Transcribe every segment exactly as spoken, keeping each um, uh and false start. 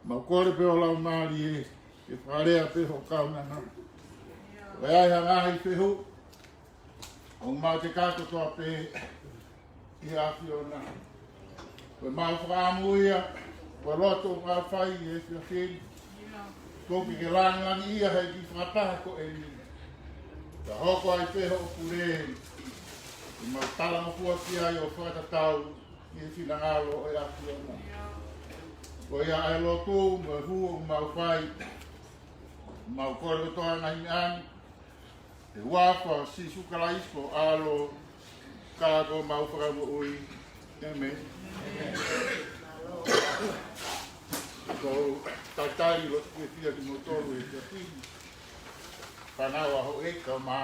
Mau kole pē ʻo lau mālie, ke fakalea pē hoʻo kaunanga. ʻOku ʻi ai ha ngaahi fehuʻi ʻoku mau teka kotoa pē ʻi he ʻAfiona. Ko ʻemau fakaʻamu ia, ko e lotu ʻoku mau fai he efiafi ni, ʻoku ke langilangiʻia he kiʻi fakataha ko eni. Ka hoko ai pē hoʻo pule, ʻoku mau talangofua ki ai ʻo fakatatau ʻi he finangalo ʻo e ʻAfiona. Ko ia ʻa e lotu mo e hū ʻoku mau fai, mau kole kotoa ngaahi meʻa ni, ʻi he huafa ʻo Sīsū Kalaisi ko ho ʻAlo, ka ko homau Fakamoʻui. ʻĒmeni. Ko e talitali lotu fiefia kimoutolu he efiafi ni. Fānau ʻa Hoʻeika mo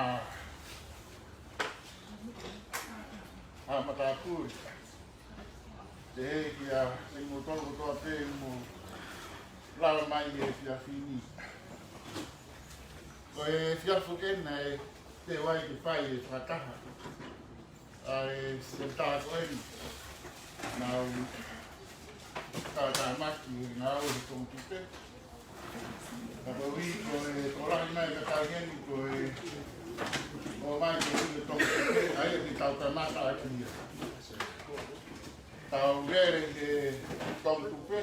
Haʻa Matāpule. Pehē kiate kimoutolu kotoa pē ʻoku mou lava mai he efiafi ni. Ko e efiafi ko eni naʻe teu ai ke fai e fakataha ʻa e senitā ko eni. Naʻa ku tātāmaki he ngāue he Tonga Tupe. Ka koeʻuhi ko e tokolahi mai ka tau heni ko e ʻomai ko e Tonga Tupe, ʻa ia ke tau kamata ʻaki ia. Tau lele he Tonga Tupe,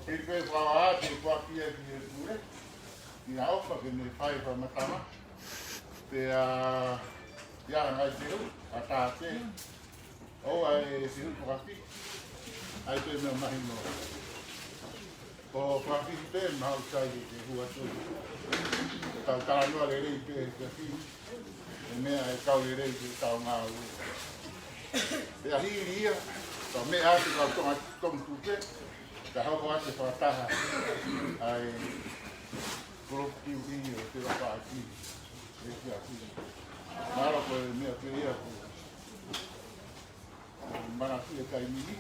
ke pehē ʻoku ʻalu atu e kuaki ia ki he pule, ʻi ha ʻofa ke ne fai fakamatala. Pea ʻi ai ha ngaahi fehuʻi, ʻatā pē. ʻOua ʻe fehuʻi fakafihi, ʻai pē meʻa mahino. Ko e fakafihi pē, mahalo sai ke hū atu. Tau talanoa lelei pē, ke fili e meʻa ʻe kau lelei ke tau ngāue. Pea hili ia, tau meʻa atu kau Tonga, Tonga Tupe, ka hoko atu e fakataha ʻa e kolopu kiuʻi ʻo e fila paaki. ʻE kia fili. Mahalo ko e meʻa pē ia ko Mana ki he taimi ni,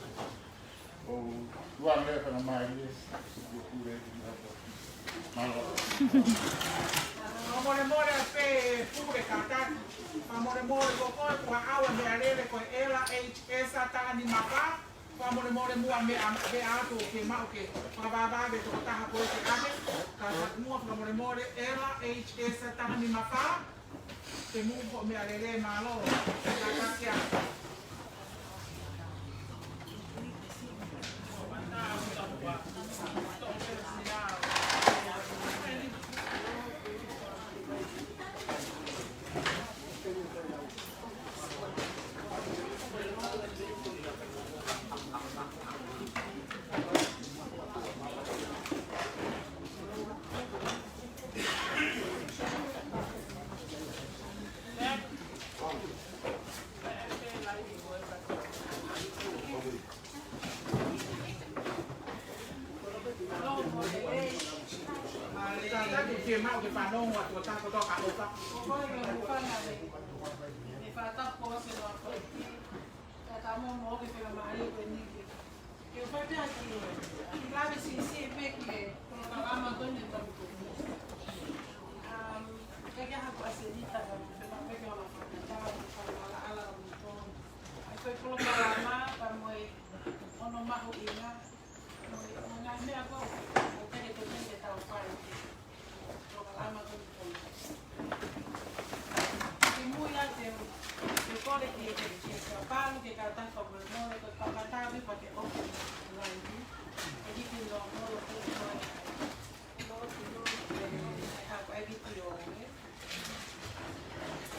ʻoku tuʻu ange leva ʻa e mālie, ʻoku pule ki he hapa. Mālō. Fakamolemole pē pule kātaki. Fakamolemole ko koe, ko e ʻau ʻa e meʻalele ko e L H S taha nima fā. Fakamolemole muʻa meʻa, meʻa atu ke maʻu ke fakavavevave tokotaha ko ē ke ʻave. Kātaki muʻa fakamolemole L H S taha nima fā. Te mou ko meʻalele mālō. Kātaki ā.